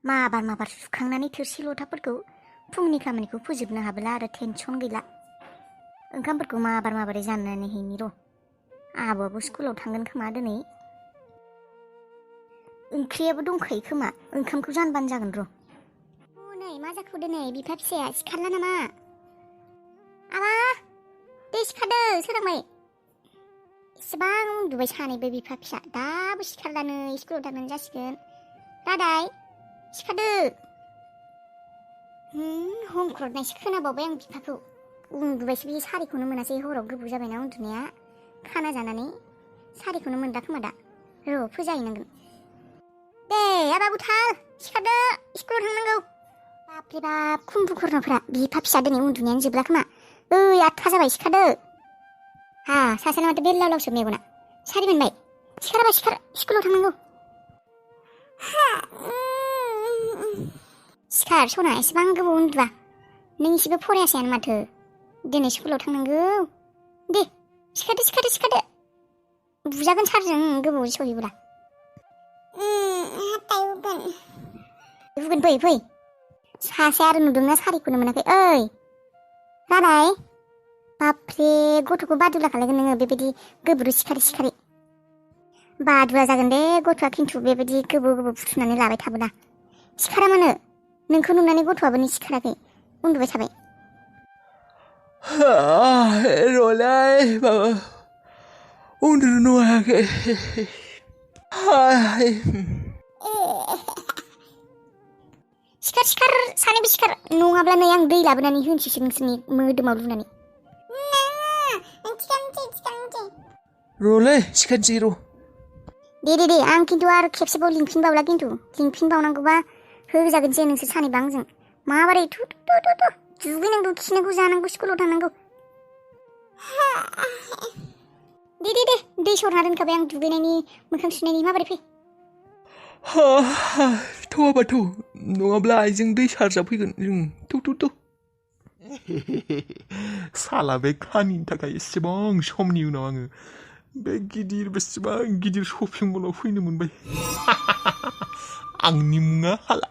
माबार सुखांनानै थोरसि लथाफोरखौ फुंनि खामानिखौ फोजोबनो हाबोला आरो टेनसन गैला। ओंखामफोरखौ माबारै जाननानै हैनि र'। आब'आबो स्कुलाव थांगोन खोमा दिनै। ओंख्रियाबो दंखायो खोमा, ओंखामखौ जानबानो जागोन र'। नै मा जाखो दिनै बिफा फिसाया सिखारला नामा? आबा दे सिखारदो सोरांबाय। इसेबां उन्दुबाय सानैबो बिफा फिसा दाबो सिखारलानो स्कुलाव थांनानै जासिगोन। दादाय सिखारदो। हमख्रदनायसो खोनाबावबाय आं बिफाखौ। उन्दुबायसो बे सारिखौनो मोनासै, हराव गोबाव जाबायना उन्दुनाया खाना जानानै सारिखौनो मोनदा खोमा दा। र' फोजाहैनांगोन। दे आबा बुथाल सिखारदो स्कुलाव थांनांगौ। बाप्रे बाप खुम्बुखरनाफ्रा बिफा फिसा दिनै उन्दुनायानो जोबला खोमा। ओइ 8था जाबाय सिखारदो। हा सासेना माथो बेरलावलावसो मेगना। सारि मोनबाय सिखाराबा सिखार, स्कुलाव थांनांगौ। सिखार सना, एसेबां गोबाव उन्दुआ। नों एसेबो फरायासैयानो माथो। दिनै स्कुलाव थांनांगौ। दे सिखारदो। बुजागोन सारजों गोबाव सहैब्ला। हुगोन फै। सासे आरो नुदोंना सारिखौनो मोनाखै। ओइ रादाय, बाप्रे गथ'खौ बादुला खालायगोन नोङो बेबायदि गोबोरै सिखारि। बादुला जागोन दे गथ'आ, खिन्थु बेबायदि गोबाव फुथुनानै लाबाय थाबोला। सिखारा मानो? नोंखौ नुनानै गथ'आबो सिखाराखै, उन्दुबाय थाबाय। र'लाय माबा उन्दुनो हायाखै। सिखार सानैबो सिखार, नङाब्ला नै आं दै लाबोनानै होनोसैसो नोंसोरनि मोदोमाव लुनानै। र'लै सिखारनोसै र'। दे आं खिन्थु आरो खेबसेबाव लिंफिनबावनांगौबा होजागोनसै नोंसोर सानैबा आंजों। माबारै थु दुगैनांगौ, खिनांगौ, जानांगौ, स्कुलाव थांनांगौ। दे दै सरना दोनखाबाय आं दुगैनायनि मोखां सुनायनि। माबोरै फै। थ'आबाथ' नङाब्ला आइजों दै सारजाफैगोन जों। थौ साला बे खानिनि थाखाय एसेबां समनि उनाव आङो बे बेसेबां गिदिर शपिं मलाव फैनो मोनबाय। आंनि मुङा हाला,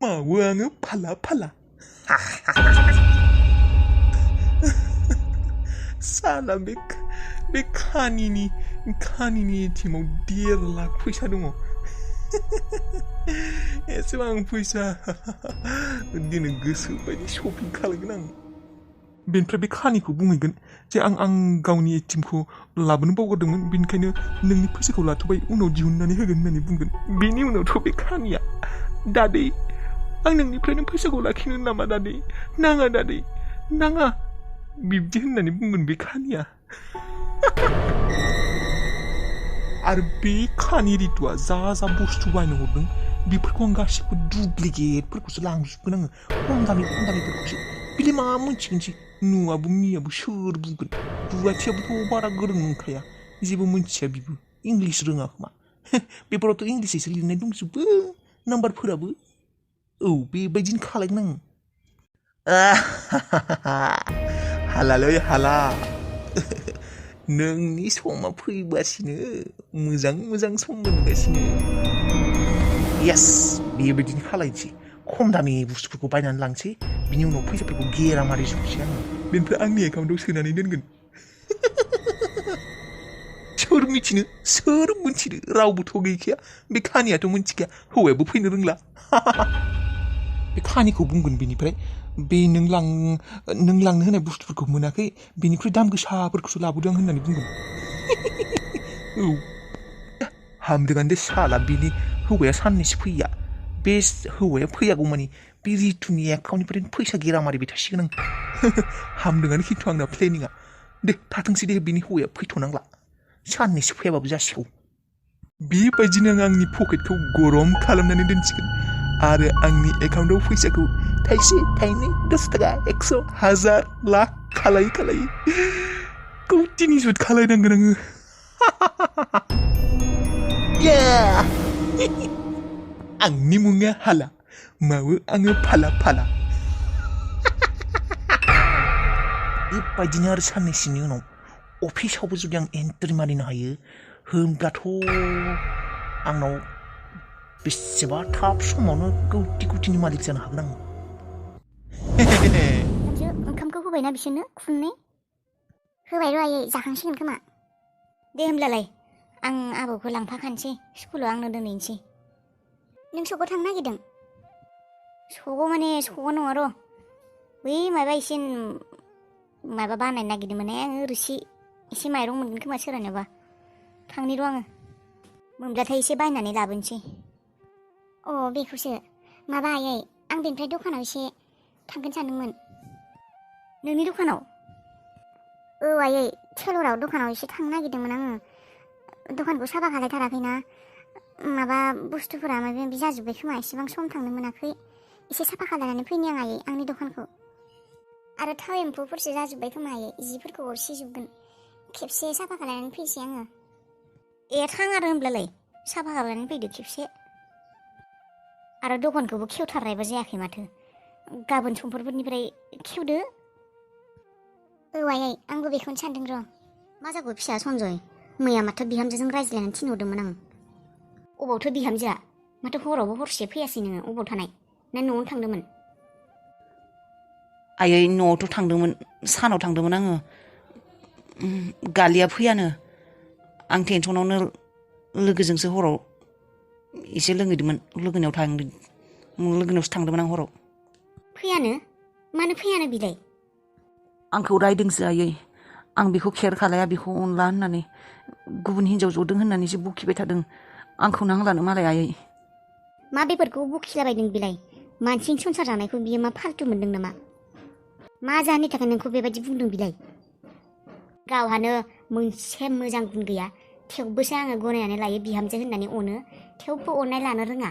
मावो आङो फाला। साला बे खानिनि एटिएमाव 1.5 लाख फैसा दङ। एसेबां फैसा दिनै गोसो बायदि शपिं खालामगोन आं। बेनिफ्राय बे खानिखौ बुंहैगोन जे आं गावनि एटिएमखौ लाबोनो बावगारदोंमोन, बेनिखायनो नोंनि फैसाखौ लाथ'बाय, उनाव दिहुननानै होगोन होननानै बुंगोन। बेनि उनावथ' बे खानिया, दादै आं नोंनिफ्रायनो फैसाखौ लाखिनो नामा दादै? नाङा दादै नाङा, बिब्दि होननानै बुंगोन बे खानिया। आरो बे खानि रितुआ जा बुस्थु बायनो हरदों बेफोरखौ आं गासिबो दुप्लिकेटफोरखौसो लांजोबगोन आङो, खम दामिफोरखौसो। बिदि मा मोनथिगोनसै, नुआबो मियाबो सोर बुंगोन। रुवाथियाबोथ' बारा गोरों नंखाया, जेबो मोनथिया बिबो, इंलिस रोङा खोमा। पेपारावथ' इंलिसैसो लिरनाय दंजोबो, नाम्बारफोराबो। औ बेबायदिनो खालायगोन आं। हालालै हाला। नोंनि समा फैगासिनो, मोजां सम मोनगासिनो। येस, बेबायदिनो खालायनोसै। खम दामि बुस्थुफोरखौ बायनानै लांसै, बिनि उनाव फैसाफोरखौ गेरामारि जोबसै आङो। बेनिफ्राय आंनि एकाउन्टाव सोनानै दोनगोन। सोर मिथिनो, रावबोथ' गैखाया। बे खानियाथ' मिथिखाया, हौवायाबो फैनो रोंला। बे खानिखौ बुंगोन बेनिफ्राय, बे नों लांनो होनाय बुस्थुफोरखौ मोनाखै, बेनिख्रुइ दाम गोसाफोरखौसो लाबोदों आं होननानै बुंगोन। औ हामदोंआनो दे साला, बिनि हौवाया साननैसो फैया। बे हौवाया फैयागौ मानि बे रितुनि एकाउन्टनिफ्रायनो फैसा गेरामारिबाय थासिगोन आं। हामदोंआनो खिन्थु आंना प्लेनिङा। दे थाथोंसै दे, बिनि हौवाया फैथ'नांला, साननैसो फैयाबाबो जासिगौ। बेबायदिनो आं आंनि पकेटखौ गरम खालामनानै दोनसिगोन आरो आंनि एकाउन्टाव फैसाखौ थाइसे, थाइनै, 10 थाखा, 100, 1000, लाख खालायै कौटिनि जुद खालायनांगोन आङो। आंनि मुङा हाला, मावो आङो फाला। बेबायदिनो आरो साननैसोनि उनाव अफिसावबो जुदि आं एन्ट्रि मारिनो हायो, होमब्लाथ' आंनाव बेसेबा थाब समावनो कौटि कौटिनि मालिक जानो हागोन आं बिहामजो ओंखामखौ होबायना बिसोरनो खुरनै होबाय र' आयै जाखांसिगोन खोमा दे होमब्लालाय आं आबौखौ लांफाखानोसै स्कुलाव आंनो दोनहैनोसै नों सकआव थांनो नागिरदों सकआव माने सकआव नङा र' बै माबा एसे माबा बानायनो नागिरदोंमोन आङो रोसि एसे माइरं मोनगोन खोमा सोरानोबा थांनि र' आङो मोनब्लाथाय एसे बायनानै लाबोनोसै अ बेखौसो माबा आयै आं बेनिफ्राय दखानाव एसे थांगोन सानदोंमोन नोंनि दखानाव औ आयै टेलराव दखानाव एसे थांनो नागिरदोंमोन आङो दखानखौ साफा खालायथाराखैना माबा बुस्थुफोरा माबा माबि जाजोब्बाय खोमा एसेबां सम थांनो मोनाखै एसे साफा खालायनानै फैनि आं आयै आंनि दखानखौ आरो थाव एम्फौफोरसो जाजोब्बाय खोमा आयै जिफोरखौ अरसिजोबगोन खेबसे साफा खालायनानै फैसै आङो ए थां आरो होमब्लालाय साफा खालायनानै फैदो खेबसे आरो दखानखौबो खेवथारनायबो जायाखै माथो गाबोन समफोरनिफ्राय खेवदो औ आयै आंबो बेखौनो सानदों र' मा जागौ फिसा सनजय मैया माथो बिहामजोजों रायज्लायनानै थिनहरदोंमोन आं अबावथो बिहामजोआ माथो हरावबो हरसे फैयासै नोङो अबाव थानाय ना न'आवनो थांदोंमोन आयै न'आवथ' थांदोंमोन सानाव थांदोंमोन आङो गालिया फैयानो आं टेनसनावनो लोगोजोंसो हराव एसे लोंहैदोंमोन लोगोनावसो थांदोंमोन आं हराव फैयानो मानो फैयानो बिलाय आंखौ रायदोंसो आयै आं बेखौ खेर खालाया बेखौ अनला होननानै गुबुन हिनजाव जदों होननानैसो बखिबाय थादों आंखौ नांलानो मालाय आयै मा बेफोरखौ बखिलाबायदों बिलाय मानसिनि संसार जानायखौ बियो मा फाल्थु मोनदों नामा मा जाहोननि थाखाय नोंखौ बेबायदि बुंदों बिलाय गावहानो मोनसे मोजां गुन गैया थेवबोसो आङो गनायनानै लायो बिहामजो होननानै अनो थेवबो अननाय लानो रोङा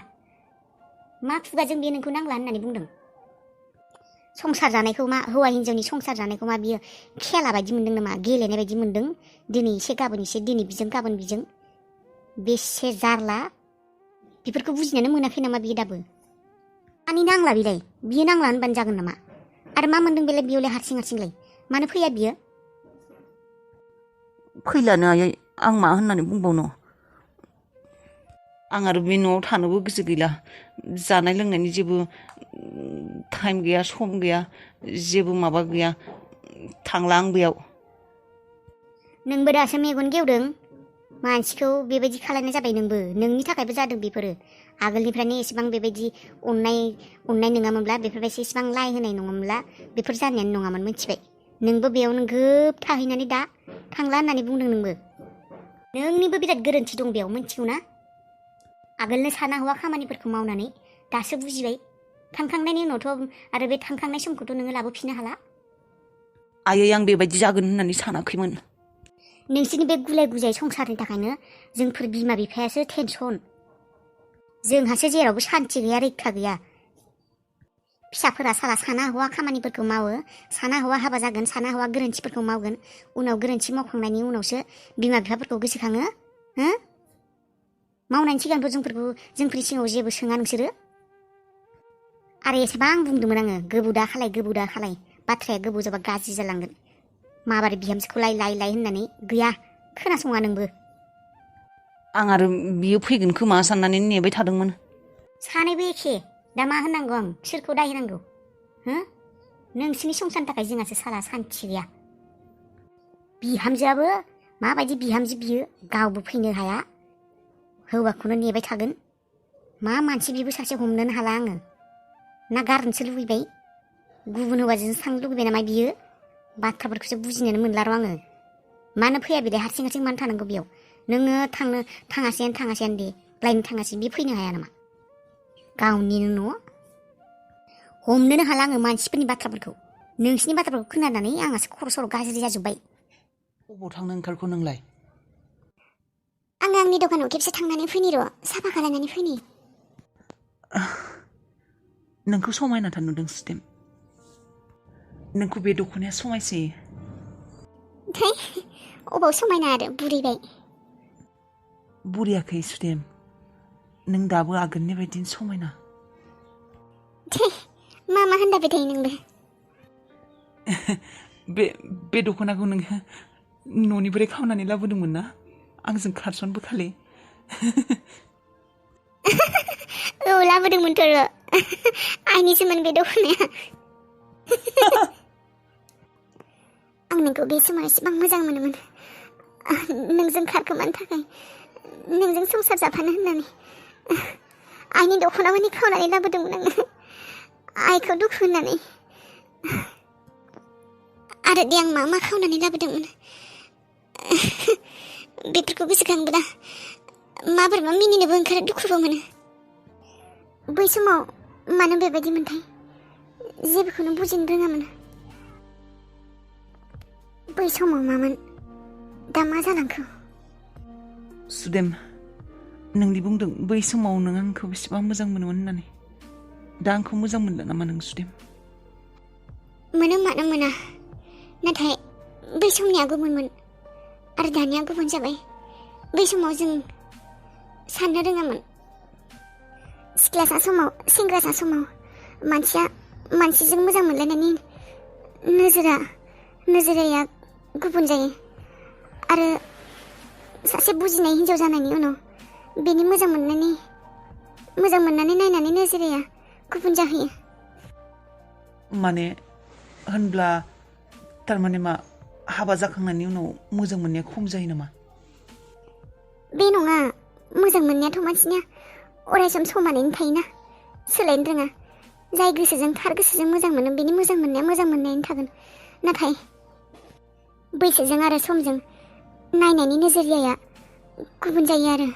मा खुगाजों बियो नोंखौ नांला होननानै बुंदों संसार जानायखौ मा हौवा हिन्जावनि संसार जानायखौ मा बियो खेला बायदि मोनदों नामा गेलेनाय बायदि मोनदों दिनै एसे गाबोन एसे दिनै बिजों गाबोन बिजों बेसे जारला बेफोरखौ बुजिनानै मोनाखै नामा बियो दाबो मानि नांला बिलाय बियो नांला होनबानो जागोन नामा आरो मा मोनदों बेलाय बियावलाय हारसिंलाय मानो फैया बियो फैलानो आयै आं मा होननानै बुंबावनो आं आरो बे न'आव थानोबो गोसो गैला जानाय लोंनायनि जेबो टाइम गैया सम गैया जेबो माबा गैया थांला आं बेयाव नोंबो दासो मेगन गेवदों मानसिखौ बेबायदि खालायनाय जाबाय नोंबो नोंनि थाखायबो जादों बेफोरो आगोलनिफ्रायनो एसेबां बेबायदि अननाय नङामोनब्ला बेफोरबायदि एसेबां लाय होनाय नङामोनब्ला बेफोर जानायानो नङामोन मिथिबाय नोंबो बेयावनो गोब थाहैनानै दा थांला होननानै बुंदों नोंबो नोंनिबो बिराद गोरोन्थि दं बेयाव मिथिगौ ना आगोलनो साना हौवा खामानिफोरखौ मावनानै दासो बुजिबाय थांखांनायनि उनावथ' आरो बे थांखांनाय समखौथ' नोङो लाबोफिननो हाला आयै आं बेबायदि जागोन होननानै सानाखैमोन नोंसोरनि बे गुलाय गुजाय संसारनि थाखायनो जोंफोर बिमा बिफायासो टेनसन जोंहासो जेरावबो सान्थि गैया रैखा गैया फिसाफोरा साना हौवा खामानिफोरखौ मावो साना हौवा हाबा जागोन साना हौवा गोरोन्थिफोरखौ मावगोन उनाव गोरोन्थि मावखांनायनि उनावसो बिमा बिफाफोरखौ गोसोखाङो हो मावनायनि सिगांथ' जोंफोरनि सिगाङाव जेबो सोङा नोंसोरो आरो एसेबां बुंदोंमोन आङो गोबौ दा खालाय बाथ्राया गोबौ जाबा गाज्रि जालांगोन माबारै बिहामजोखौ लाय होननानै गैया खोनासङा नोंबो आं आरो बियो फैगोन खोमा साननानै नेबाय थादोंमोन सानैबो एखे दा मा होननांगौ आं सोरखौ दाय होनांगौ हो नोंसिनि संसारनि थाखाय जोंहासो साला सान्थि गैया बिहामजोआबो माबायदि बिहामजो बियो गावबो फैनो हाया हौवाखौनो नेबाय थागोन मा मानसि बेबो सासे हमनोनो हाला आङो ना गारनोसो लुबैबाय गुबुन हौवाजोंसो थांनो लुबैबाय नामा बियो बाथ्राफोरखौसो बुजिनोनो मोनला र' आङो मानो फैया बिलाय हारसिं मानो थानांगौ बेयाव नोङो थाङासैयानो दे लायनो थाङासै बे फैनो हाया नामा गावनिनो न' हमनोनो हाला आङो मानसिफोरनि बाथ्राफोरखौ नोंसिनि बाथ्राफोरखौ खोनानानै आंहासो खर' सर' गाज्रि जाजोब्बाय अबाव थांनो ओंखारखो नोंलाय आङो आंनि दखानाव खेबसे थांनानै फैनि र' साफा खालायनानै फैनि नोंखौ समायनाथार नुदों सुदेम नोंखौ बे दख'नाया समायसोयो अबाव समायना आरो बुरैबाय बुरियाखै सुदेम नों दाबो आगोलनि बायदिनो समायना मा होनदाबाय थायो नोंबो बे दख'नाखौ नोङो न'निफ्राय खावनानै लाबोदोंमोन ना आंजों खारसनबो खालि औ लाबोदोंमोनथ' र' आइनिसोमोन बे दख'नाया। आं नोंखौ बे समाव एसेबां मोजां मोनोमोन नोंजों खारखोमानो थाखाय नोंजों संसार जाफानो होननानै आइनि दख'ना मानि खावनानै लाबोदोंमोन आङो आइखौ दुखु होननानै आरो दे आं मा खावनानै लाबोदोंमोन बेफोरखौ गोसोखांबोला माबोरैबा मिनिनोबो ओंखारो दुखुबो मोनो। बै समाव मानो बेबायदि मोनथाय जेबोखौनो बुजिनो रोङामोन। बै समाव मामोन दा मा जालांखो? सुदेम नोंदि बुंदों बै समाव नों आंखौ बेसेबां मोजां मोनोमोन होननानै दा आंखौ मोजां मोनला नामा नों सुदेम? मोनो मानो मोना नाथाय बै समनिया गुबुनमोन आरो दानिया गुबुन जाबाय। बै समाव जों साननो रोङामोन। सिख्लासा समाव सेंग्रासा समाव मानसिजों मोजां मोनलायनायनि नोजोराया गुबुन जायो आरो सासे बुजिनाय हिन्जाव जानायनि उनाव बेनि मोजां मोननानै नायनानै नोजोराया गुबुन जाहैयो। माने होनब्ला थारमाने मा हाबा जाखांनायनि उनाव मोजां मोननाया खम जायो नामा? बे नङा मोजां मोननायाथ' मानसिनिया अरायसम समानैनो थायोना सोलायनो रोङा। जाय गोसोजों थार गोसोजों मोजां मोनो बेनि मोजां मोननायैनो थागोन। नाथाय बैसोजों आरो समजों नायनायनि नोजोरियाया गुबुन जायो आरो